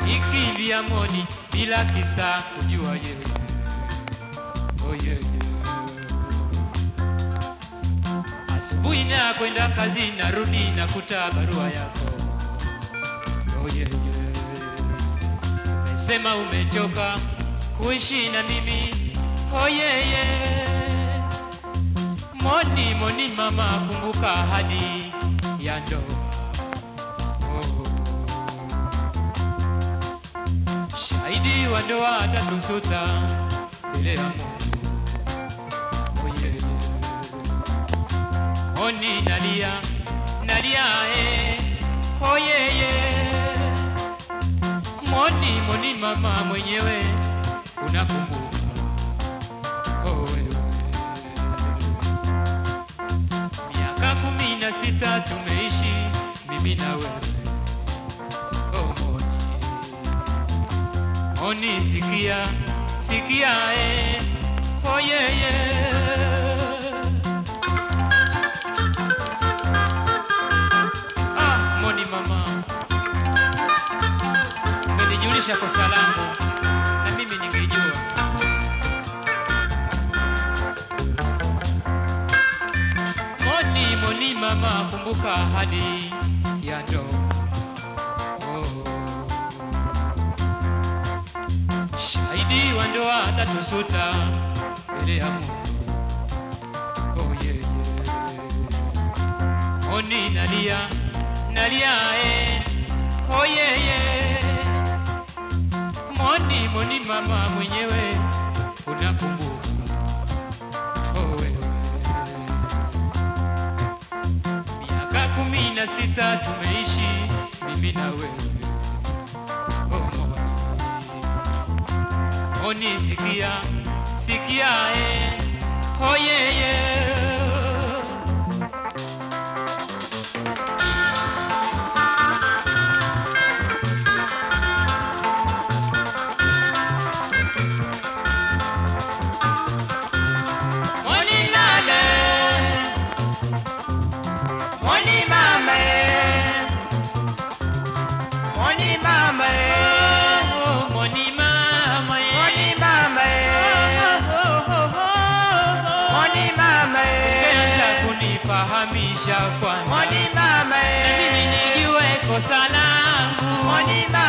Nikimbia Moni bila kisa kujua yeye. Oh yeah, yeah. Asubuhi na kwenda kazi narudi nakuta barua yako. Oh yeah, yeah. Umesema umechoka kuishi na mimi. Oh yeah, yeah. Moni, Moni mama, kumbuka ahadi ya ndoa. Oh. Shahidi wa ndoa atatusuta mbele ya Mungu. Oh yeah, yeah. Moni nalia, nalia eh. Oh yeah, yeah. Moni, Moni mama mwenyewe unakumbuka. Oh wewe. Miaka 16 tumeishi mimi na wewe. Oh Moni. Moni sikia, sikia eh. Oh yeah, yeah. Ah, Moni mama, ungenijulisha kosa langu na mimi ningejua. Moni, Moni mama, kumbuka ahadi ya ndoa. Oh. Shahidi wa ndoa atatusuta mbele ya Mungu. Oh yeah, yeah. Moni nalia, nalia eh. Oh yeah, yeah. Moni, Moni mama mwenyewe unakumbuka. Oh wewe. Miaka 16 tumeishi mimi na wewe. Oh Moni. Moni sikia, sikia eh. Oh yeah, yeah. Moni mama, Moni mama, Moni mama, oh, Moni mama, Moni mama, oh, oh, oh, oh. Moni mama, Ungeanza kunifahamisha kwanza, Moni mama, na mimi nijue kosa langu. Moni mama.